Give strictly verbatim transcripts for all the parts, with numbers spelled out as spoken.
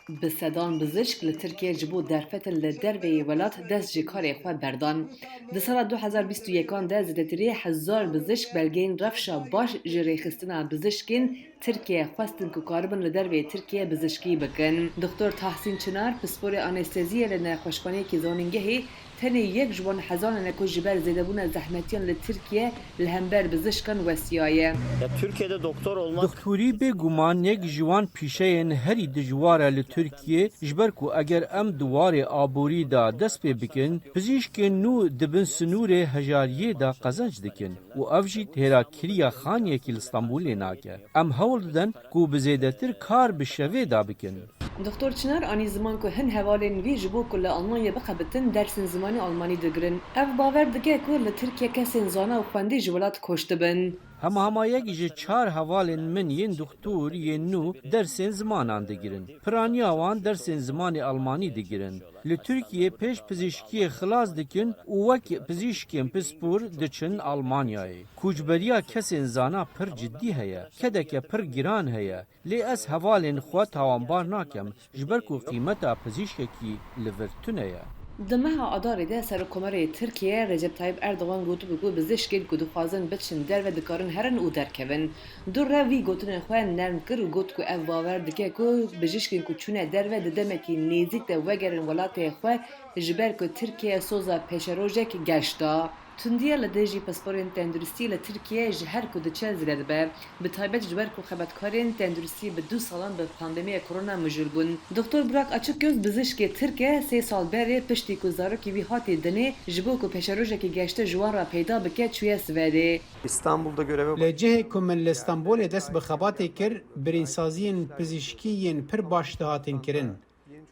Bi sedan bizişk li Tirkiye ji bo derfetin li derveyê welat dest ji karê xwe berdan. Di sala du hezar bîst û yekan de zêdetirî hezar bizişk belgeyên rewşa baş ji rêxistina bizişkên Tirkiye xwestin ku karibin li derveyê Tirkiye bizişkî bikin. Doktor Tahsîn Çinar, pisporê anesteziyê li nexweşxaneyekî zanîngehê, tenê yek ji wan hezan e ku ji ber zêdebûna zehmetiyan li Tirkiye li hember bizişkan westiyaye. Ya Türkiye'de doktor olmak Doktorî bêguman yek ji wan pîşeyên herî dijwar e li Tirkiye, ji ber ku eger em di warê aborî de dest pê bikin, pizîşkên nû di bin sinûrê hejariyê de qezenc dikin û ev jî têrakiriya xaniyekî li Stenbolê nake. Em hewl didin ku bi zêdetir kar bi şevê de bikin. Doktor Çinar anî ziman ku hin hevalên wî ji bo ku li Almanya bixebitin dersên zimanê Almanî digirin. Ev bawer dike ku li Tirkiye kesên zana û xwendî ji welat koç dibin. Hema hema yek ji çar hevalên min yên dixtor yên nû dersên zimanan digirin. Piraniya wan dersên zimanê Almanî digirin. Li Tirkiye pêş pizîşkiyê xilas dikin û wek pizîşkên pispor diçin Almanyayê. Koçberiya kesên zana pir cidî heye. Kedeke pir giran heye. Lê ez hevalên xwe tawanbar nakim, ji ber ku qîmeta pizîşkekî li vir tune ye. Di meha Adarê de Serokkomarê Tirkiye Recep Tayyip Erdogan gotibû ku bizişkên ku dixwazin biçin derve dikarin herin û derkevin. Dûre wî gotinên xwe nerm kir û got ku ev bawer dike ku bijişkên ku çûne derve di demekî nêzîk de wegerin welatê xwe, ji ber ku Tirkiye soza pêşerojek geş da. Tundiya li dijî pisporên tenduristî li Tirkiye ji her ku diçe zêde dibe. Bi taybet ji ber ku xebatkarên tenduristî bi du salan bi pandemiya korona mijûl bûn. Doktor Burak Açıköz bizişkê Tirk e, sê sal berê piştî ku zarokê wî hatî dinê, ji bo ku pêşerojekî geşte ji wan re peyda bike, çûye Swêdê. İstanbul'da göreve Li cihê ku min li Stenbolê dest bi xebatê kir, birînsaziyên pizîşkî yên pir baş dihatin kirin.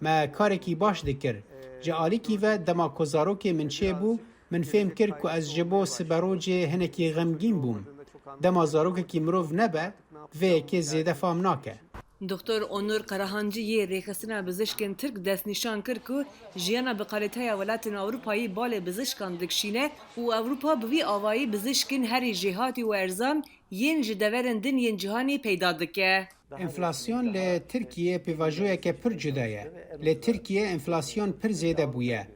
Me karekî baş dikir. Ji alîkî ve dema ku zarokê min çêbû, min fêm kir ku ez ji bo siberojê hinekî xemgîn bûm. Dema zarokekî mirov nebe, vê yekê zêde fam nake. Doktor Onur Karahancı yê Rêxistina Bizişkên Tirk destnîşan kir ku jiyana bi kalîteya welatên Ewropayî balê bizişkan dikişîne û Ewropa bi vî awayî bizişkên herî jêhatî û erzan yên ji deverên din yên cîhanî peyda dike. Enflasyon li Tirkiye pêvajoyeke pir cuda ye. Li Tirkiye enflasyon pir zêde bûye,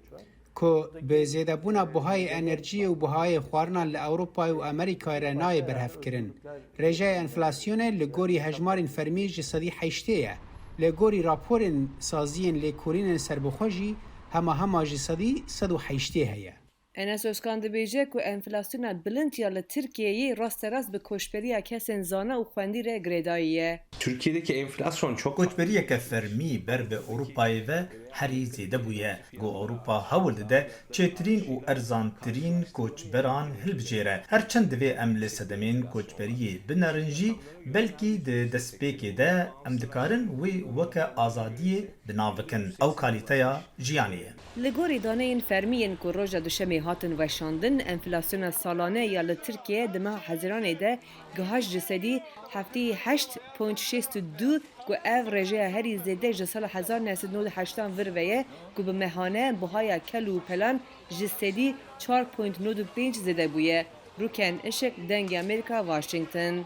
ku bi zêdebûna buhayê enerjiyê û buhayê xwarinan li Ewropayê û Amerîkayê re nayê berhevkirin. Rêjeya enflasyonê li gorî hejmarên fermî ji sedî heştê ye. Li gorî raporên saziyên lêkolînên serbixwe jî hema hema ji sedî sed û heştê heye. Enes Özkan dibêje ku enflasyona bilind ya li Tirkiyeyê rasterast bi koçberiya kesên zana û xwendî re girêdayî ye. Türkiye'deki enflasyon çok Koçberiyeke fermî ber bi Ewropayê ve herî zêde bûye. Ku Ewropa hewl dide çêtirîn û erzantirîn koçberan hilbijêre. Her çend divê em li sedemên koçberiyê binerin jî, belkî di destpêkê de em dikarin wê weke azadiyê bi nav bikin. Ew kalîteya jiyanê ye. Li gorî daneyên fermî yên ku roja Duşemê hatin weşandin, enflasyona salane ya li Tirkiye di meha Hezîranê de gihaşt ji sedî heftê heşt point şêst û du, ku ev rêjeya herî zêde ji sala hezar neh sed nod û heştan vir ve ye, ku bi mehane buhaya kel û pelan ji sedî çar point nod û pênc zêde bûye. Rûken Işık, Dengê Amerîka, Washington.